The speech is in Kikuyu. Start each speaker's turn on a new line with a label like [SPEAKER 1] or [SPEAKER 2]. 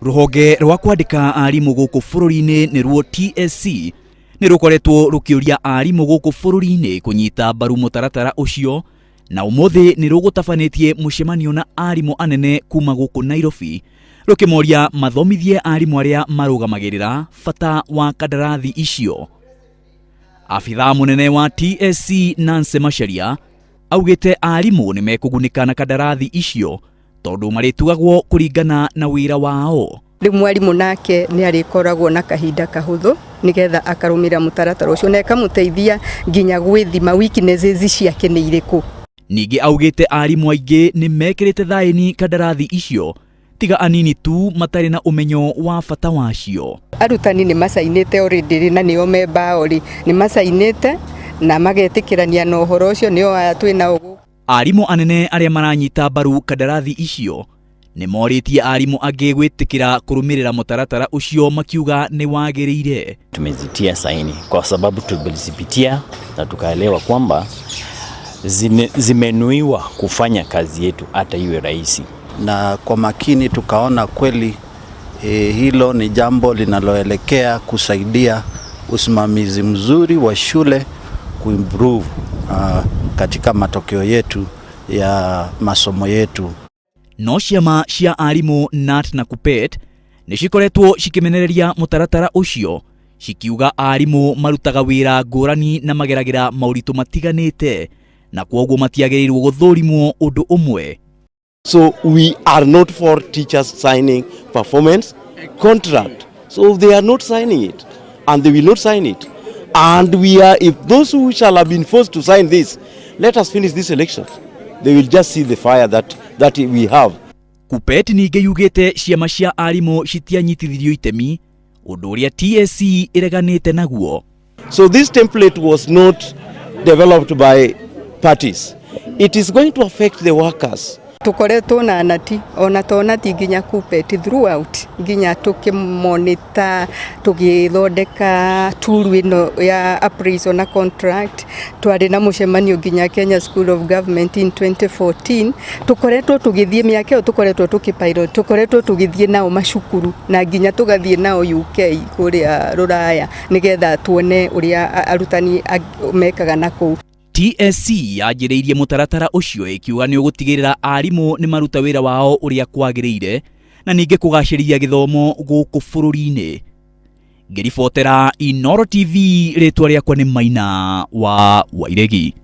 [SPEAKER 1] Rũhonge rwa kwandĩka arimũ gũkũ bũrũri-inĩ nĩruo TSC nĩ rũkoretwo rũkĩũria arimũ gũkũ bũrũri-inĩ kũnyita mbaru mũtaratara ũcio, na ũmũthĩ nĩ rũgũtabanĩtie mũcemanio na arimũ anene kuma gũkũ Nairobi, rũkĩmoria mathomithie arimũ arĩa marũgamagĩrĩra bata wa kandarathi icio. Abithaa mũnene wa TSC Nancy Macharia augĩte arimũ nĩ mekũgunĩka na kandarathi icio tondũ marĩtugagwo kũringana na wĩra wao.
[SPEAKER 2] Rĩu mwarimũ nake nĩ arĩkoragwo na kahinda kahũthũ nĩgetha akarũmĩrĩra mũtaratara ũcio na ĩkamũteithia nginya gwĩthima weaknesses ciake nĩ irĩkũ.
[SPEAKER 1] Ningĩ augĩte arimũ aingĩ nĩ mekĩrĩte thaĩni kandarathi icio tiga anini tu matarĩ na ũmenyo wa bata wacio.
[SPEAKER 2] Arutani nĩ macainĩte already na nĩo me bao rĩ, nĩ macainĩte na magetĩkĩrania na ũhoro ũcio, nĩo aya twĩ nao gũkũ.
[SPEAKER 1] Arimũ anene arĩa maranyita mbaru kandarathi icio nĩ morĩtie arimũ angĩ gwĩtĩkĩra kũrũmĩrĩra mũtaratara ũcio makiuga nĩ wagĩrĩire.
[SPEAKER 3] Tumezitia saini kwa sababu tulizipitia na tukaelewa kwamba zimenuiwa kufanya kazi yetu hata iwe rahisi.
[SPEAKER 4] Na kwa makini tukaona kweli hilo ni jambo linaloelekea kusaidia usimamizi mzuri wa shule kuimprove katika matokeo yetu ya masomo yetu.
[SPEAKER 1] No ciama cia arimũ KNUT na KUPPET nĩ cikoretwo cikĩmenereria mũtaratara ũcio, cikiuga arimũ marutaga wĩra ngũrani na mageragĩra maũritũ matiganĩte na kwoguo matiagĩrĩirwo gũthũrimwo ũndũ ũmwe.
[SPEAKER 5] So we are not for teachers signing performance contract. So they are not signing it, and they will not sign it. And we are, if those who shall have been forced to sign this, let us finish this election. They will just see the fire that we have.
[SPEAKER 1] KUPPET ningĩ yugĩte ciama cia arimũ citianyitithirio itemi, ũndũ ũrĩa TSC ĩreganĩte naguo.
[SPEAKER 5] So this template was not developed by parties. It is going to affect the workers.
[SPEAKER 2] Tukoretwo na nati ona to nati nginya KUPPET throughout, nginya tukimonita tugithondeka tool ĩno ya appraisal na contract. Twarĩ na mũcemanio nginya Kenya School of Government in 2014. Tukoretwo tũgĩthiĩ mĩaka ĩyo, tũkoretwo tũkĩpilot, tũkoretwo tũgĩthiĩ nao macukuru na nginya tũgathiĩ nao UK kũrĩa rũraya nĩgetha tuone ũrĩa arutani mekaga na kũu.
[SPEAKER 1] TSC yanjĩrĩirie mũtaratara ũcio ĩkiuga nĩ ũgũtigĩrĩra arimũ nĩ maruta wĩra wao ũrĩa kwagĩrĩire na ningĩ kũgacĩrithia gĩthomo gũkũ bũrũri-inĩ. Ngĩribotera Inooro TV, rĩtwa rĩakwa nĩ Maina wa Wairegi.